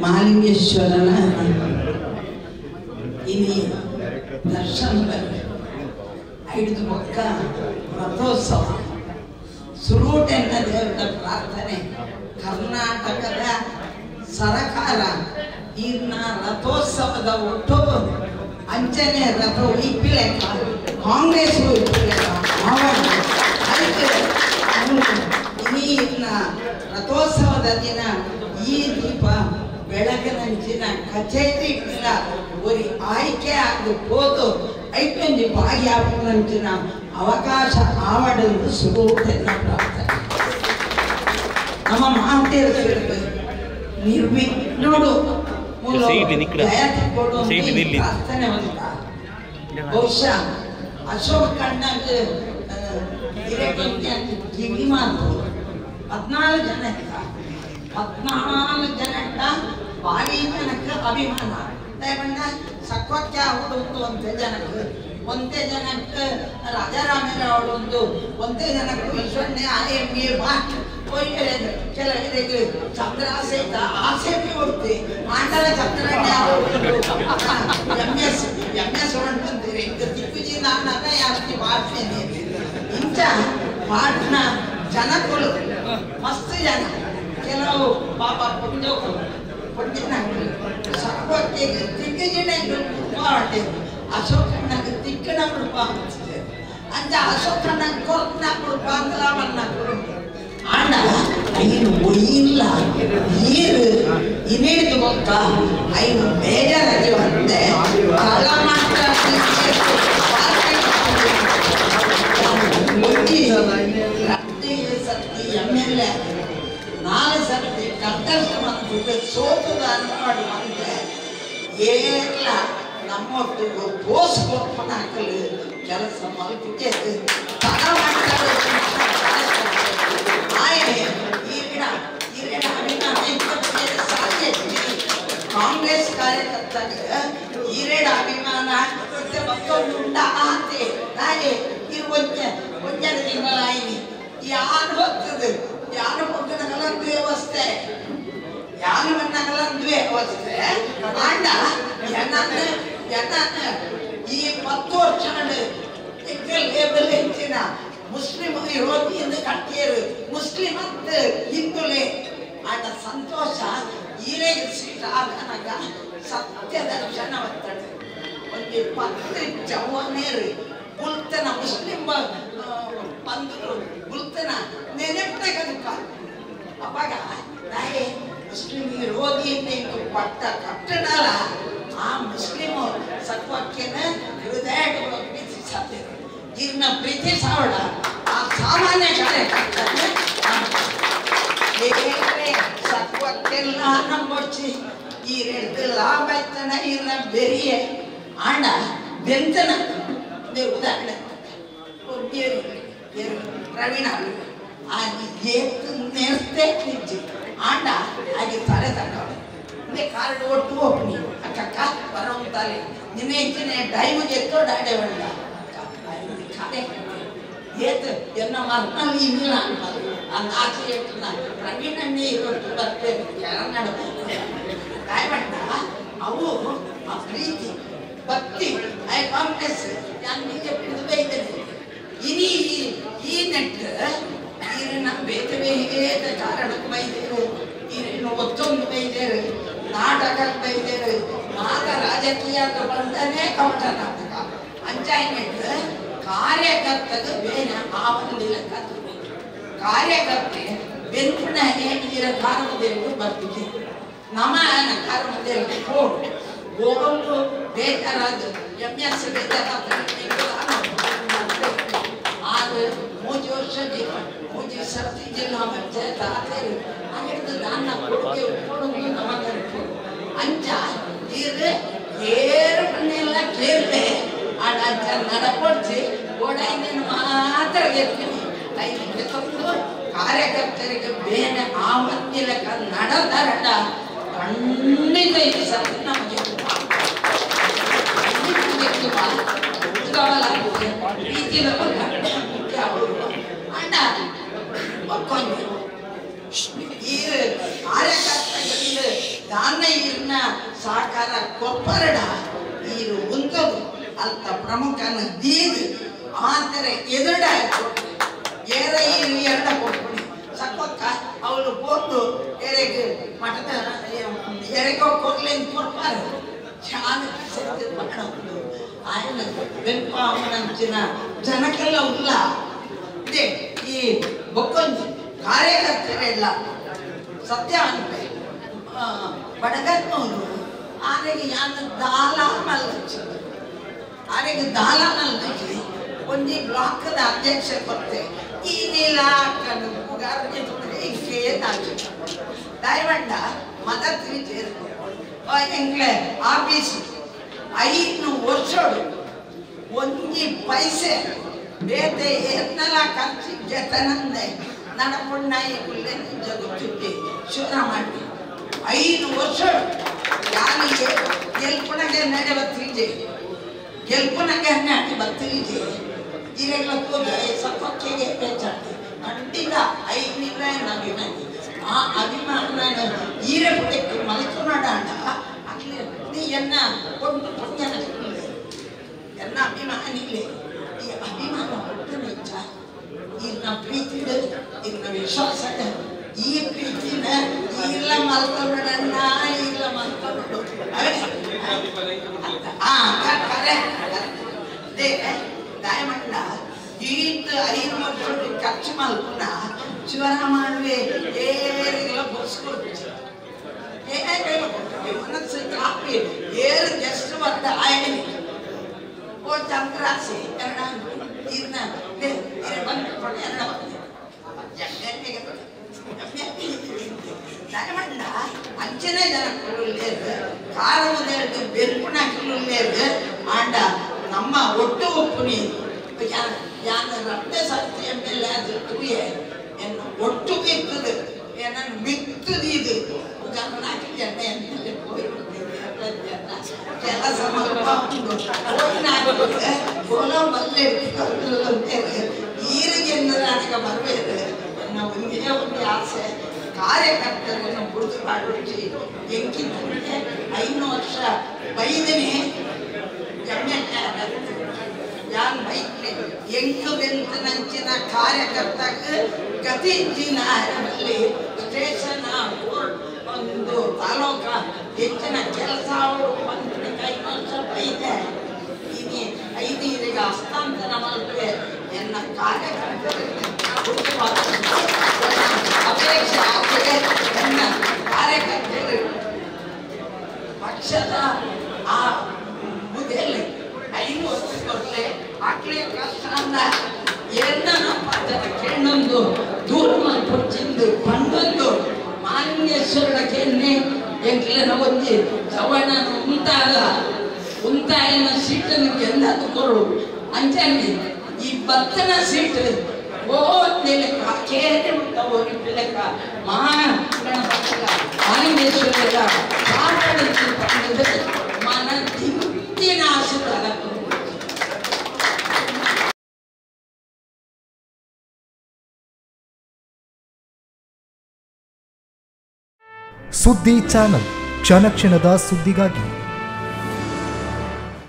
ಮಹಾಲಿಂಗೇಶ್ವರನ ಇನಿ ದರ್ಶನ ಐದು ಮೊಕ್ಕ ರಥೋತ್ಸವ ಸುರೂಟೆನ್ನ ದೇವರ ಪ್ರಾರ್ಥನೆ ಕರ್ನಾಟಕದ ಸರಕಾರ ಇನ್ನ ರಥೋತ್ಸವದ ಒಟ್ಟು ಅಂಚನೆ ರಥ ಇಪ್ಪಿಲೆಕ್ಕ ಕಾಂಗ್ರೆಸ್ ಇಪ್ಪಿಲೆಕ್ಕ ಇನಿ ಇನ್ನ ರಥೋತ್ಸವದ ದಿನ ಈ ದೀಪ ಬೆಳಗಿನಂಚಿನ ಕಚೇರಿ ಇಲ್ಲ ಒರಿ ಆಯ್ಕೆ ಆಗಿ ಹೋದು ಐಟೊಂಜಿ ಭಾಗಿಯಾಗುವಂಚಿನ ಅವಕಾಶ ಆವಡೆಂದು ಸುರೂಟೆನ್ನ ಪ್ರಾರ್ಥನೆ. ನಮ್ಮ ಮಾತೇರು ನಿರ್ವಿಘ್ನೋಡು ಪ್ರಾರ್ಥನೆ ಅಂತ ಬಹುಶಃ ಅಶೋಕ್ ಕಣ್ಣಾಗ ಕಿವಿ ಮಾತು 14 ಜನಕ್ಕ 14 ಜನಕ್ಕ ಭಾರಿ ಜನಕ್ಕೆ ಅಭಿಮಾನ ದಯಮಣ್ಣ ಸಕ್ವಕ್ಕೆ ಅವಳೊಂದು ಒಂದೇ ಜನಕ್ಕೆ ಒಂದೇ ಜನಕ್ಕೆ ರಾಜಾರಾಮರಾವ್ ಒಂದು ಒಂದೇ ಜನಕ್ಕೆ ವಿಶ್ವಣ್ಣ ಆರ್ ಎಂ ಎ ಬಾಟ್ ಕೆಲವರಿಗೆ ಚಂದ್ರ ಸಹಿತ ಆಸೆ ಕೊಡ್ತಿ ಆಂಡಲ ಚಂದ್ರಣ್ಣ ಎಂ ಎಸ್ ಎಂ ಎಸ್ ಹೊಂಟಂತೀರಿ ತಿಕ್ಕುಜಿ ನಾನು ಜಾಸ್ತಿ ಮಾಡ್ತೇನೆ ಇಂಚ ಪಾಟ್ನ ಜನಗಳು ಮಸ್ತ್ ಜನ ಕೆಲವು ಪಾಪ ಪುಣ್ಯಗಳು ಪುಣ್ಯನಗಳು ಸಕ್ವಕ್ಕೆ ತಿಕ್ಕುಜಿನ ಕೃಪಾ ಅಶೋಕಣ್ಣಗೆ ತಿಕ್ಕಣ ಕೃಪಾ ಅಂಚ ಅಶೋಕಣ್ಣ ಕೊರ್ನ ಕೃಪಾ ಅಂದ್ಲಾವನ್ನ ಕೃಪಾ ಆಂಡ ಐನು ಒಯ್ಯಿಲ್ಲ ನೀರು ಇನ್ನೇನು ಗೊತ್ತ ಐನು ಬೇಜಾರಾಗಿ ಬಂದೆ ತಳಮಟ್ಟ ಸರ್ತಿ ಎಮ್ ಎಲ್ ಎ 4 ಸರ್ತಿ ಕಂಟೆಸ್ಟ್ ಬಂದಿದ್ದು ಸೋತದ ಅನ್ಪಾಡು ಬಂದೆ ಏರ್ಲ ನಮ್ಮೊಟ್ಟಿಗೆ ಪೋಸ್ ಕೊಟ್ಕೊಂಡು ಹಾಕಲು ಕೆಲಸ ಮಲ್ಪಿಗೆ ಕಾಂಗ್ರೆಸ್ ಕಾರ್ಯಕರ್ತಗ ಈರೇಡ ಅಭಿಮಾನ ಮತ್ತೊಂದು ಉಂಡ ಆತೆ ನಾಳೆ ಇರು ಒಂಜ ಒಂಜರ ತಿಂಗಳಾಯಿನಿ ಯಾರು ಹೋಗ್ತದೆ ಯಾರು ಹೋಗ್ತನಗಲಂದು ವ್ಯವಸ್ಥೆ ಯಾರು ಬಂದಾಗಲಂದು ವ್ಯವಸ್ಥೆ ಆಂಡ ಜನನ ಜನನ ಈ 10 ವರ್ಷ ಲೇಬಲ್ ಹೆಚ್ಚಿನ ಮುಸ್ಲಿಂ ವಿರೋಧಿಯನ್ನು ಕಟ್ಟಿಯರು ಮುಸ್ಲಿಂ ಅಂತ ಹಿಂದುಲೆ ಆಂಡ ಸಂತೋಷ ಈರೇಗ ಸೀಟ್ ಆಗನಗ ಸತ್ಯ ದರ್ಶನ ಬರ್ತದೆ ಒಂದು 10 ಜವಾನೇರು ಬುಲ್ತನ ಮುಸ್ಲಿಂ ಬಂದರು ಬುಲ್ತನ ನೆನಪಿನಾಗ ಅವಾಗ ನಾಯಿ ಮುಸ್ಲಿಂ ವಿರೋಧಿ ಪಟ್ಟ ಕಟ್ಟಡಲ್ಲ ಆ ಮುಸ್ಲಿಂ ಸತ್ವಕ್ಕೆನ ಹೃದಯ ಪ್ರೀತಿಸತ್ತೆ ಇರ್ನ ಪ್ರೀತಿಸೋಣ ಆ ಸಾಮಾನ್ಯ ಕಾರ್ಯಕರ್ತನ ಸತ್ವಕ್ಕೆಲ್ಲ ನಂಬೊಚ್ಚಿ ಈ ರೆಡ್ದು ಲಾಭ ಇತ್ತನ ಇರ್ನ ಬೆರಿಯೆ ಆಂಡ ಬೆಂತನ ಉದಾಹರಣೆ ಪ್ರವೀಣ ಆ ಏತು ನೆರ್ತೆ ನಿಜ್ಜಿ ಆಂಡ ಹಾಗೆ ತಲೆ ತಗೊಂಡು ಮುಂದೆ ಕಾರ್ಡ್ ಒಟ್ಟು ಹೋಗ್ನಿ ಅಕ್ಕಕ್ಕ ಬರೋಂತಾರೆ ನಿನ್ನೆ ಹೆಚ್ಚಿನ ಟೈಮಿಗೆ ಎತ್ತೋ ಡಾಡೆ ಬಂದ ಏತು ಎನ್ನ ಮರ್ನಲ್ಲಿ ಇಲ್ಲ ಅನ್ಬೋದು ಅಂದ ಆಚೆ ಎಟ್ಟು ಪ್ರವೀಣಣ್ಣೆ ಇರೋಟ್ಟು ಬರ್ತೇನೆ ಕನ್ನಡ ಕಾಯ್ಬಣ್ಣ ಅವು ಆ ಪ್ರೀತಿ ಭಕ್ತಿ I Congress ನಾನು ಬಿಜೆಪಿ ಬೈತೇನೆ ಇನಿ ಈ ನೆಟ್ ಈರಿನ ಬೇತೆ ಬೇತೆ ಕಾರಣಕ್ಕೆ ಬೈದೇರು ಈರಿನ ಒತ್ತೊಂದು ಬೈದೇರು ನಾಟಕಕ್ಕೆ ಬೈದೇರು ಮಾತ ರಾಜಕೀಯ ಅಂತ ಬಂದನೇ ಕವಟ ನಾಟಕ ಅಂಚಾಯ್ನೆಟ್ ಕಾರ್ಯಕರ್ತಗ ಬೇನೆ ಆವಂದಿಲ್ಲ ಕತ್ತು ಕಾರ್ಯಕರ್ತೆ ಬೆನ್ಪುಣ ಹೇಗಿರ ಕಾರಣದಲ್ಲಿ ಬರ್ತಿದ್ದೆ ನಮ್ಮ ಕಾರಣದಲ್ಲಿ ಕೋಡು ಹೋಗೋದು ಬೇಜಾರಾದ ಎಂ ಎಸ್ ಬೇಜಾರಾದ ಆದ್ರೆ 3 ವರ್ಷ 3 ಸರ್ತಿ ಜಿಲ್ಲಾ ಪಂಚಾಯತ್ ಆತೇರಿ ಆಗಿದ್ದು ನನ್ನ ಕೊಡುಗೆ ಕೊಡೋದು ನಮಗೆ ಅಂಚ ಇದು ಏರು ಮನೆಲ್ಲ ಕೇಳದೆ ಆಡ ಅಂಚ ನಡಪಡಿಸಿ ಓಡಾಯಿನ ಮಾತ್ರ ಗೆಲ್ತೀನಿ ಐದು ತಂದು ಕಾರ್ಯಕರ್ತರಿಗೆ ಬೇನೆ ಆ ಮಧ್ಯಲಕ ನಡೆದರಡ ಖಂಡಿತ ಈ ಸರ್ತಿ ನಮಗೆ ಅಣ್ಣ ಈ ಕಾರ್ಯಕರ್ತಗಳಿಗೆ ದಾನ ಇರ್ನ ಸಹಕಾರ ಕೊಪ್ಪರಡ ಈರು ಉಂತದು ಅಲ್ತ ಪ್ರಮುಖನ ದೀದ್ ಆತರ ಎದುಡ ಏರ ಈರು ಎರಡ ಕೊಟ್ಬಿಡಿ ಸಕ್ಕೊಕ್ಕ ಅವಳು ಪೋತು ಎರೆಗೆ ಮಠದ ಎರೆಗೋ ಕೊರ್ಲೇನು ಕೊಡ್ಪಾರ ಶಾನ ಸತ್ಯ ಮಾಡೋದು ఆయన ಬೆನ್ಪಾವನಂಚಿನ ಜನಕ್ಕೆಲ್ಲ ಉಲ್ಲ ಇದೆ ಈ ಬೊಕ್ಕೊಂಜಿ ಕಾರ್ಯಕರ್ತರೆಲ್ಲ ಸತ್ಯ ಅನ್ಪೆ ಬಡಗನ್ನೋರು ಆನೆಗೆ ಯಾನ ದಾಲ ಮಲ್ಲಚ್ಚಿ ಆನೆಗೆ ದಾಲ ಮಲ್ಲಚ್ಚಿ ಒಂಜಿ ಬ್ಲಾಕ್ದ ಅಧ್ಯಕ್ಷ ಕೊತ್ತೆ ಈ ನೀಲ ದಯವಂಡ ಮದತ್ ಸೇರ್ಕೊ ಎಂಗ್ಲೆ ಆಫೀಸ್ 5 ವರ್ಷಡು ಒಂಜಿ ಪೈಸೆ ಬೇತೆ ಎನ್ನಲ ಖರ್ಚು ಜತನಂದೆ ನಡಪುಣ್ಣಾಯಿ ಗುಲ್ಲೆ ಜಗುತ್ತಿದ್ದೆ ಶುರ ಮಾಡಿ 5 ವರ್ಷಡು ಯಾರಿಗೆ ಗೆಲ್ಪುನಗೆ ನಡೆ ಬತ್ತಿಜೆ ಗೆಲ್ಪುನಗೆ ನಾಟಿ ಬತ್ತಿಜೆ ಈರೆಲ್ಲ ಹೋದ ಸಪಕ್ಕೆಗೆ ಹೆಚ್ಚಾಗ್ತದೆ ಖಂಡಿತ 5 ಅಭಿಮಾನಿ ಆ ಅಭಿಮಾನ ಈರೆ ಪುಟಕ್ಕೆ ಮಲ್ಕೊನಾಡ ಅಕ್ಲಿ ನೀ ಎನ್ನ ಕೊಂಡು ಪುಣ್ಯನ ಎನ್ನ ಅಭಿಮಾನಿಲೇ ಈ ಅಭಿಮಾನ ಹುಟ್ಟು ನಿಜ ಇನ್ನ ಪ್ರೀತಿ ಇನ್ನ ವಿಶ್ವಾಸ ಈ ಪ್ರೀತಿನ ಇಲ್ಲ ಮಲ್ಕೊಬೇಡಣ್ಣ ಇಲ್ಲ ಮಲ್ಕೊಬೇಡು ಆ ಕರೆ ದಯಮಂಡ ಈತ 5 ವರ್ಷ ಖರ್ಚು ಮಲ್ಪುನ ಶಿವರಾಮಣ್ಣೆ ಏರಿಗೆಲ್ಲ ಬಸ್ಕೊಡ್ತು ಏರಿಗೆಲ್ಲ ಮನಸ್ಸು ಕಾಪಿ ಏರು ಜಸ್ಟ್ ಬರ್ತ ಆಯನಿ ಓ ಚಂದ್ರಾಸಿ ಎರಡ ಇನ್ನ ಬಂದು ಎರಡ ದಯಮಂಡ ಅಂಚನೆ ಜನಕ್ಕೂ ಕಾರವು ಬೆನ್ಪುಣಕ್ಕೂ ಆಂಡ ನಮ್ಮ ಒಟ್ಟು ಒಪ್ಪುನಿ ಯಾನ ರಕ್ತ ಸತ್ಯ ಮೇಲೆ ಅದು ತುಯೆ ಎನ್ನ ಒಟ್ಟು ಮಿತ್ತದು ಏನನ್ನು ಮಿತ್ತದು ಇದು ಕೆಲಸ ಈರಿಗೆ ಬರಬೇಕು ಎನ್ನ ಒಂದೇ ಒಂದು ಆಸೆ ಕಾರ್ಯಕರ್ತರನ್ನು ಬುಡಿದು ಮಾಡಿಸಿ ಎಂಕಿದ್ದಂತೆ 5 ವರ್ಷ ಬೈದಿನಿ ಯಾನ್ ಬೈಕ್ಲೆ ಎಂಕು ಬೆಂತ ನಂಚಿನ ಕಾರ್ಯಕರ್ತಕ್ಕೆ ಗತಿ ಅಲ್ಲಿ ಸ್ಟೇಷನ್ ಕೋರ್ಟ್ ಒಂದು ತಾಲೂಕ ಹೆಚ್ಚಿನ ಕೆಲಸ ಅವರು ಒಂದು 5 ವರ್ಷ ಬೈದೆ ಇನಿ 5 ಈಗ ಹಸ್ತಾಂತರ ಮಾಡಿದ್ರೆ ಎನ್ನ ಕಾರ್ಯಕರ್ತರಿಗೆ ಅಪೇಕ್ಷೆ ಆಗ್ತದೆ. ನನ್ನ ಕಾರ್ಯಕರ್ತರು ಪಕ್ಷದ ಆ ಬುದ್ಧಿಯಲ್ಲಿ 5 ವರ್ಷ ಕೊಟ್ಟಲೆ ಆಕ್ಲೆ ಕಷ್ಟ ಅಂದ ಎನ್ನ ಕೆಣ್ಣೊಂದು ದೂರ ಮಲ್ಪೊಚ್ಚಿಂದು ಪಂಡೊಂದು ಮಾನ್ಯೇಶ್ವರನ ಕೆನ್ನೆ ಎಂಕ್ಲೆನ ಒಂಜಿ ಸವರ್ಣನ ಉಂತಾಗ ಉಂತಾಯಿನ ಸೀಟನ್ನು ಗೆಂದದು ಕೊರು ಅಂಚನೆ ಈ ಬತ್ತನ ಸೀಟ್ ಓ ನೆಲೆಕ ಕೇರೆ ಉಂಟ ಓರಿ ಪಿಲೆಕ ಮಹಾ ಮಾಲಿಂಗೇಶ್ವರ ಪಾಠ ಮನ ತಿಂತಿನ ಆಶೀರ್ವಾದ. ಸುದ್ದಿ ಚಾನಲ್ ಕ್ಷಣ ಕ್ಷಣದ ಸುದ್ದಿಗಾಗಿ.